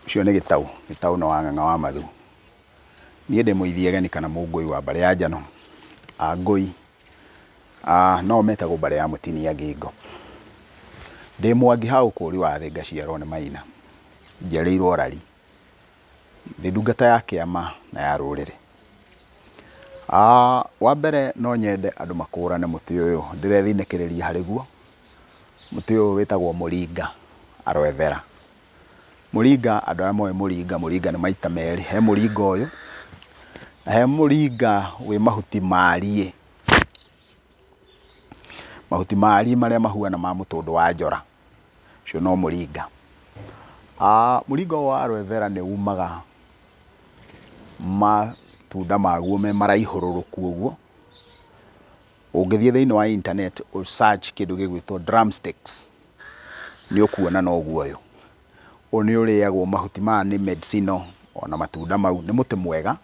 Ũcio nĩ Gĩtaũ, Gĩtaũ nĩ wa Ng'ang'a wa Mathu. Niĩ ndĩ mũithiageni kana mũngũi wa mbarĩ ya Njano, Angũi no metagwo mbarĩ ya Mũtinia Ngingo. Ndĩ Mwangi ha ũkũri wa thĩ ngaciarwo nĩ Maina, njiarĩirwo Rari. Ndĩ ndungata ya kĩama na ya rũrĩrĩ. Wa mbere no nyende andũ makũrane mũtĩ ũyũ ndĩrethinĩkĩrĩria harĩ guo. Mũtĩ ũyũ wĩtagwo mũringa aloe vera. Mũringa andũ arĩa moĩ mũringa, mũringa nĩ maita merĩ, he mũringa ũyũ na he mũringa wĩ mahuti mariĩ. Mahuti mariĩ marĩa mahuana ma mũtũndũ wa njora, ũcio no mũringa. Mũringa ũyũ wa aloe vera nĩ umaga matunda maguo me maraihũrũrũku ũguo. Ũngĩthiĩ thĩinĩ wa internet ũ search kĩndũ gĩgwĩtwo drumsticks nĩ ũkuona noguo ũyũ. Ũyũ nĩ ũrĩagwo, mahuti maya nĩ medicinal ona matunda mau. Nĩ mũtĩ mwega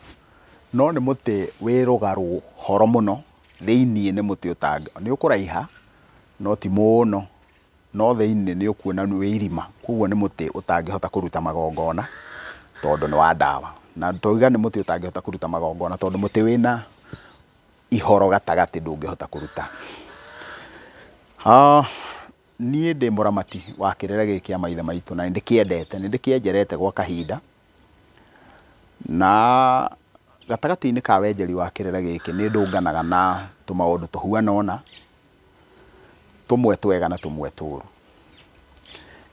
no nĩ mũtĩ wĩ rũgarũ horo mũno, thĩiniĩ nĩ mũtĩ nĩ ũkũraiha no ti mũno, no thĩiniĩ nĩ ũkuona wĩ irima, koguo nĩ mũtĩ ũtangĩhota kũruta magongona tondũ nĩ wa ndawa. Na twauga nĩ mũtĩ ũtangĩhota kũruta magongona tondũ mũtĩ wĩna ihoro gatagatĩ ndũngĩhota kũruta. Niĩ ndĩ mũramati wa kĩrĩra gĩkĩ kĩa maithe maitũ na nĩndĩkĩendete, nĩndĩkĩenjerete gwa kahinda. Na gatagatĩ-inĩ ka wenjeri wa kĩrĩra gĩkĩ nĩ ndũnganaga na tũmaũndũ tũhuana ũna, tũmwe twega na tũmwe tũru.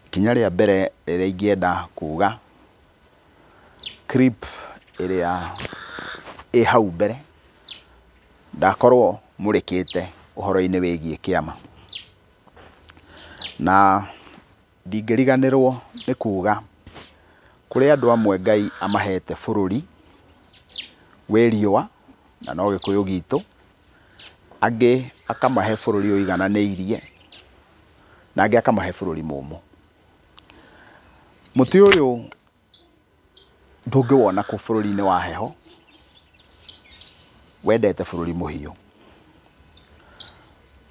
Ikinya rĩa mbere rĩrĩa ingĩenda kuga, clip ĩrĩa ĩ hau mbere, ndakorwo mũrĩkĩte ũhoro-inĩ wĩgiĩ kĩama. Na ndingĩriganĩrwo nĩ kuga kũrĩ andũ amwe Ngai amahete bũrũri wĩ riũa, na no Gĩkũyũ gitũ, angĩ akamahe bũrũri ũigananĩirie, na angĩ akamahe bũrũri mũmũ. Mũtĩ ũyũ ndũngĩwona kũ bũrũri-inĩ wa heho, wendete bũrũri mũhiũ.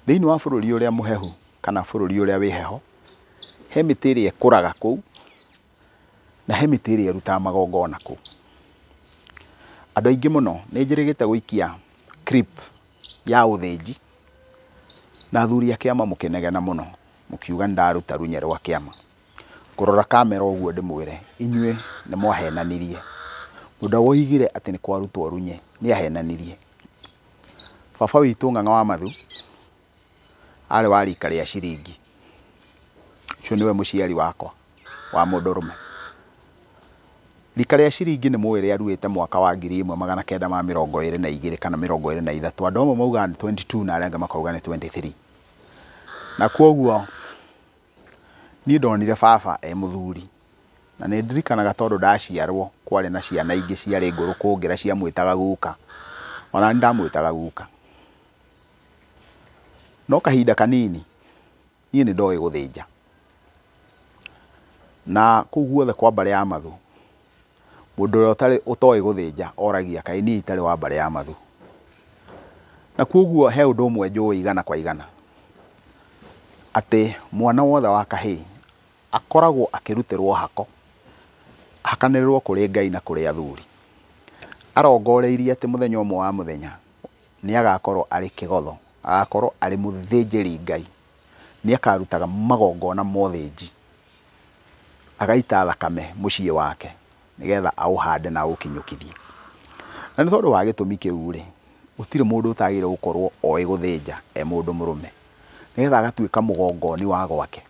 Thĩinĩ wa bũrũri ũrĩa mũhehu kana bũrũri ũrĩa wĩ heho, he mĩtĩ ĩrĩa ĩkũraga kũu na he mĩtĩ ĩrĩa ĩrutaga magongona kũu. Andũ aingĩ mũno nĩ njĩrĩgĩte gũikia clip ya ũthĩnji na athuri a kĩama mũkĩnegena mũno mũkiuga nĩndaruta runye rwa kĩama. Kũrora kamera ũguo ndĩmwĩre inyuĩ nĩ mwahenanirie. Mũndũ woigire atĩ nĩ kwarutwo runye nĩ ahenanirie. Baba witũ Ng'ang'a wa Mathu arĩ wa rika rĩa ciringi, ũcio nĩwe mũciari wakwa wa mũndũrũme. Rika rĩa ciringi nĩ mũĩ rĩaruĩte mwaka wa 1922 kana 23. Andũ amwe maugaga nĩ 22 na arĩa angĩ makauga nĩ 23. Na koguo niĩ ndonire baba e mũthuri na nĩ ndirikanaga tondũ ndaciarwo kwarĩ na ciana ingĩ ciarĩ ngũrũ kũngĩra ciamwĩtaga guka, ona nĩ ndamwĩtaga guka. No kahinda kanini niĩ nĩ ndoĩ gũthĩnja. Na kũu guothe kwa mbarĩ ya Mathu, mũndũ ũrĩa ũtoĩ gũthĩnja oragia kaĩ niĩ itarĩ wa mbarĩ ya Mathu. Na koguo he ũndũ ũmwe njũĩ igana kwa igana, atĩ mwana wothe wa kahĩĩ akoragwo akĩrutĩrwo hako, ahakanĩrĩrwo kũrĩ Ngai na kũrĩ athuri. Arongoreirie atĩ mũthenya ũmwe wa mũthenya nĩ agakorwo arĩ kĩgotho, agakorwo arĩ mũthĩnjĩri Ngai, nĩ akarutaga magongona ma ũthĩnji, agaita thakame mũciĩ wake nĩgetha aũhande na aũkinyũkithie. Na nĩ tondũ wa gĩtũmi kĩu rĩ, gũtirĩ mũndũ ũtagĩrĩirwo gũkorwo oĩ gũthĩnja e mũndũ mũrũme, nĩgetha agatuĩka mũgongoni wa gwake.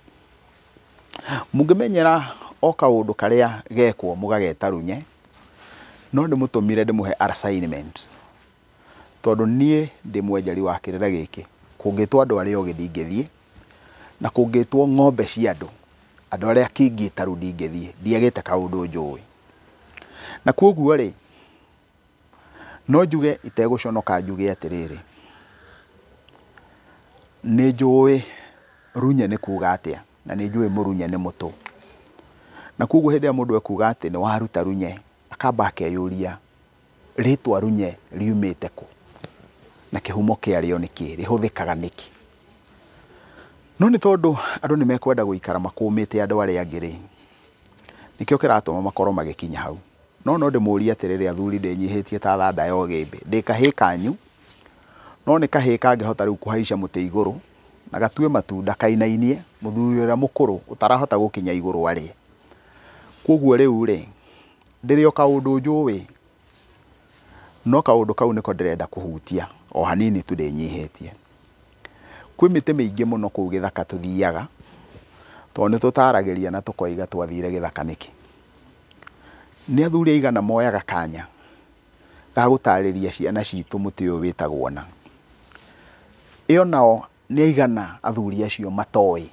Mũngĩmenyera o kaũndũ karĩa gekwo mũgageta runye, no ndĩmũtũmire ndĩmũhe assignment, tondũ niĩ ndĩ mwenjeri wa kĩrĩra gĩkĩ. Kũngĩtwo andũ arĩa ogĩ ndingĩthiĩ, na kũngĩtwo ng'ombe cia andũ, andũ arĩa kĩngĩtaru ndingĩthiĩ, ndiagĩte kaũndũ njũĩ. Na koguo rĩ, no njuge itegũconoka njuge atĩrĩrĩ, nĩ njũĩ runye nĩ kuga atĩa, na nĩ njũĩ mũrunye nĩ mũtũ. Na koguo hĩndĩ ĩrĩa mũndũ ekuga atĩ nĩ waruta runye, akamba akeyũria rĩtwa runye riumĩte kũ, na kĩhumo kĩarĩo nĩ kĩ, rĩhũthĩkaga nĩkĩ. No nĩ tondũ andũ nĩ mekwenda gũikara makũmĩte andũ arĩa angĩ rĩ, Nĩkĩo kĩratũma makorwo magĩkinya hau. No no ndĩmũrie atĩrĩrĩ athuri, ndĩnyihĩtie ta thanda ya ũgĩmbĩ, ndĩ kahĩĩ kanyu, no nĩ kahĩĩ kangĩhota rĩu kũhaica mũtĩ igũrũ na gatue matunda kainainie mũthuri ũrĩa mũkũrũ ũtarahota gũkinya igũrũ arĩe. Koguo rĩu rĩ, ndĩrĩ o kaũndũ njũĩ, no kaũndũ kau nĩko ndĩrenda kũhutia o hanini tu ndĩnyihĩtie. Kwĩ mĩtĩ mĩingĩ mũno kũu gĩthaka tũthiaga, tondũ nĩ tũtaragĩria na tũkoiga twathire gĩthaka nĩkĩ. Nĩ athuri aigana moyaga kanya ga gũtarĩria ciana citũ mũtĩ ũyũ wĩtagwo na. Ĩyo nao nĩ aigana athuri acio matoĩ,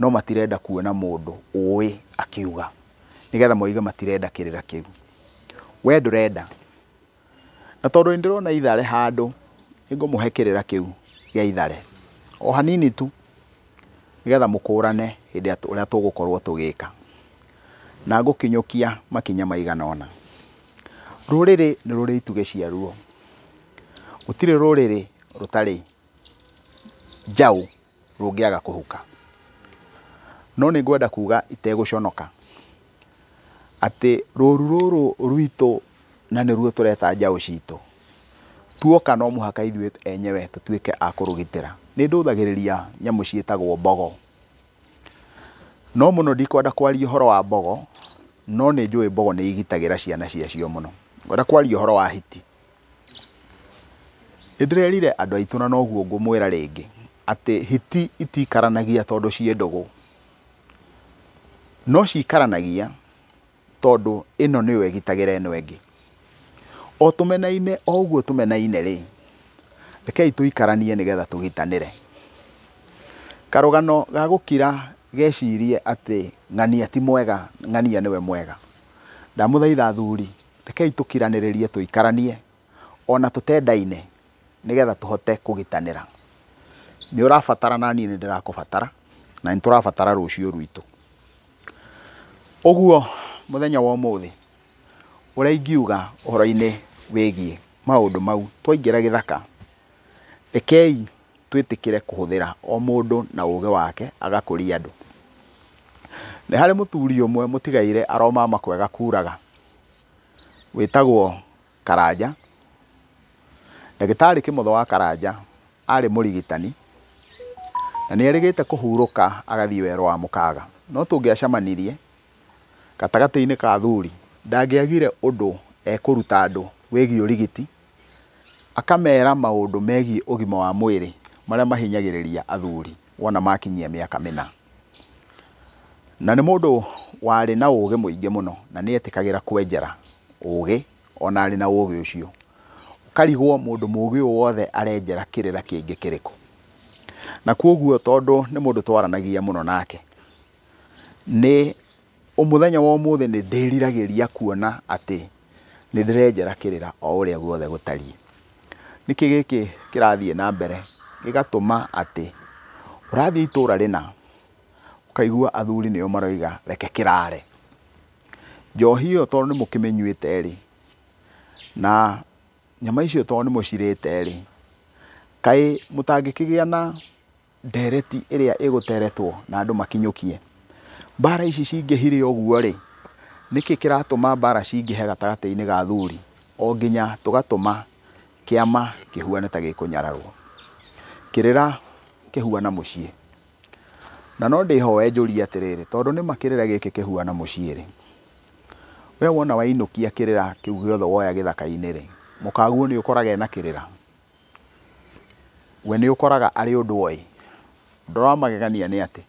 no matirenda kuona mũndũ ũĩ akiuga, nĩgetha moige matirenda kĩrĩra kĩu. We ndũrenda. Na tondũ nĩ ndĩrona ithare handũ, nĩngũmũhe kĩrĩra kĩu gĩa ithare. O hanini tu, nĩgetha mũkũrane hĩndĩ ũrĩa tũgũkorwo tũgĩka. Na ngũkinyũkia makinya maigana ũna. Rũrĩrĩ nĩ rũrĩ itugĩ ciaruo. Gũtirĩ rũrĩrĩ rũtarĩ njaũ rũngĩaga kũhuka. No nĩ ngwenda kuga itegũconoka atĩ rũru rũrũ rwitũ na nĩruo tũreta njaũ citũ, tuoka no mũhaka ithuĩ enyewe tũtuĩke a kũrũgitĩra. Nĩ ndũthagĩrĩria nyamũ ciĩtagwo mbogo. No mũno ndikwenda kwaria ũhoro wa mbogo, no nĩ njũĩ mbogo nĩ igitagĩra ciana ciacio mũno. Ngwenda kwaria ũhoro wa hiti. Nĩ ndĩrerire andũ aitũ na noguo ngũmwĩra rĩngĩ, atĩ hiti itikaranagia tondũ ciĩ ndũgũ. No cikaranagia tondũ ĩno nĩyo ĩgitagĩra ĩno ĩngĩ. O tũmenaine, o ũguo tũmenaine rĩ, rekei tũikaranie nĩgetha tũgitanĩre. Karũgano ga gũkira gecirie atĩ ng'ania ti mwega, ng'ania nĩwe mwega. Ndamũthaitha athuri, rekei tũkiranĩrĩrie tũikaranie, ona tũtendaine, nĩgetha tũhote kũgitanĩra. Nĩ ũrabatara na niĩ nĩ ndĩrakũbatara, na nĩ tũrabatara rũciũ rwitũ. Ũguo mũthenya wa ũmũthĩ, ũrĩa ingiuga ũhoro-inĩ wĩgiĩ maũndũ mau, twaingĩra gĩthaka, rekei twĩtĩkĩre kũhũthĩra o mũndũ na ũgĩ wake agakũria andũ. Nĩ harĩ mũthuri ũmwe mũtigaire aromama kwega kuraga, wĩtagwo Karanja. Ndagĩtarĩ Kĩmotho wa Karanja arĩ mũrigitani, na nĩ erĩgĩte kũhurũka agathiĩ werũ wa mũkaga. No tũngĩacemanirie gatagatĩ-inĩ ka athuri, ndangĩagire ũndũ ekũruta andũ wĩgiĩ ũrigiti, akamera maũndũ megiĩ ũgima wa mwĩrĩ marĩa mahinyagĩrĩria athuri wona makinyia mĩaka mĩna. Na nĩ mũndũ warĩ na ũgĩ mũingĩ mũno, na nĩ etĩkagĩra kwenjera ũgĩ, ona arĩ na ũgĩ ũcio. Ũkarigwo mũndũ mũgĩ ũyũ wothe arenjera kĩrĩra kĩngĩ kĩrĩkũ. Na koguo tondũ nĩ mũndũ twaranagia mũno nake, nĩ mũthenya wa ũmũthĩ nĩ ndĩriragĩria kuona atĩ nĩ ndĩrenjera kĩrĩra o ũrĩa guothe gũtariĩ. Nĩkĩ gĩkĩ kĩrathiĩ na mbere gĩgatũma atĩ ũrathiĩ itũra rĩna ũkaigua athuri nĩo maroiga reke kĩrare. Njohi ĩyo tondũ nĩ mũkĩmĩnyuĩte rĩ, na nyama icio tondũ nĩ mũcirĩte rĩ, kaĩ mũtangĩkĩgĩa na ndereti ĩrĩa ĩgũteretwo na andũ makinyũkie. Mbara ici cingĩhire ũguo rĩ, nĩkĩ kĩratũma mbara cingĩhe gatagatĩ-inĩ ga athuri o nginya tũgatũma kĩama kĩhuane ta gĩkũnyararwo. Kĩrĩra kĩhuana mũciĩ. Na no ndĩhoe njũrie atĩrĩrĩ, tondũ nĩma kĩrĩra gĩkĩ kĩhuana mũciĩ rĩ, we wona wainũkia kĩrĩra kĩu gĩothe woya gĩthaka-inĩ rĩ, mũkaguo nĩ ũkoraga ena kĩrĩra. We nĩ ũkoraga arĩ ũndũ oĩ. Ũndũ wa magegania nĩ atĩ,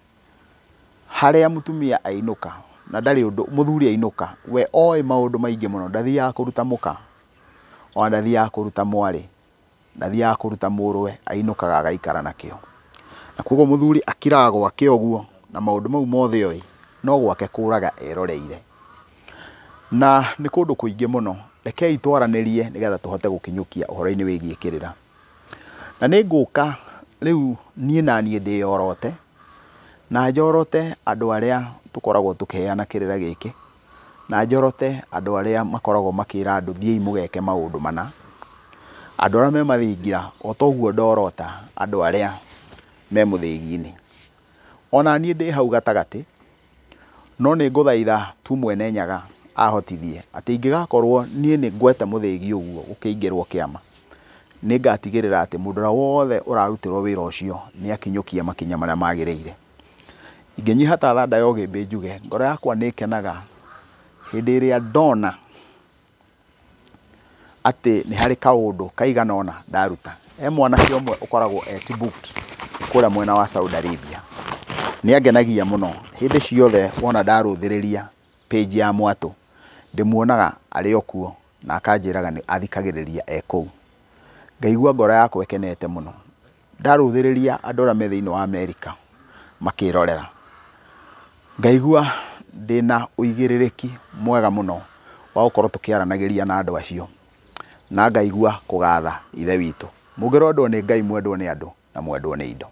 harĩa mũtumia ainũka, na ndarĩ ũndũ, mũthuri ainũka, we oĩ maũndũ maingĩ mũno, ndathiaga kũruta mũka, ona ndathiaga kũruta mwarĩ, ndathiaga kũruta mũrũwe, ainũkaga agaikara nakĩo. Na koguo mũthuri akiraga gwake ũguo, na maũndũ mau mothe oĩ, no gwake kũraga eroreire. Na nĩ kũndũ kũingĩ mũno, rekei twaranĩrie nĩgetha tũhote gũkinyũkia ũhoro-inĩ wĩgiĩ kĩrĩra. Na nĩ ngũka rĩu niĩ na niĩ ndĩyorote, na njorote andũ arĩa tũkoragwo tũkĩheana kĩrĩra gĩkĩ, na njorote andũ arĩa makoragwo makĩra andũ thiĩi mũgeke maũndũ mana, andũ arĩa me mathingira, o ta ũguo ndorota andũ arĩa me mũthĩgi-inĩ. Ona niĩ ndĩ hau gatagatĩ, No nĩ ngũthaitha tu Mwene Nyaga ahotithie atĩ ingĩgakorwo niĩ nĩ ngwete mũthĩgi ũguo gũkĩingĩrwo kĩama, nĩ ngatigĩrĩra atĩ mũndũ ũrĩa wothe ũrarutĩrwo wĩra ũcio nĩ akinyũkia makinya marĩa magĩrĩire. Ingĩnyiha ta thanda ya ũgĩmbĩ njuge, ngoro yakwa nĩ ĩkenaga hĩndĩ ĩrĩa ndona atĩ nĩ harĩ kaũndũ kaigana ũna ndaruta. He mwanake ũmwe ũkoragwo e Timbuktu kũrĩa mwena wa Saudi Arabia. Nĩ angenagia mũno hĩndĩ ciothe wona ndarũthĩrĩria page ya Mwatũ, ndĩmuonaga arĩ o kuo na akanjĩraga nĩ athikagĩrĩria e kũu. Ngaigua ngoro yakwa ĩkenete mũno. Ndarũthĩrĩria andũ arĩa me thĩinĩ wa Amerika makĩrorera, ngaigua ndĩna ũigĩrĩrĩki mwega mũno wa gũkorwo tũkĩaranagĩria na andũ acio, na ngaigua kũgatha Ithe witũ. Mũngĩrwendwo nĩ Ngai mwendwo nĩ andũ na mwendwo nĩ indo.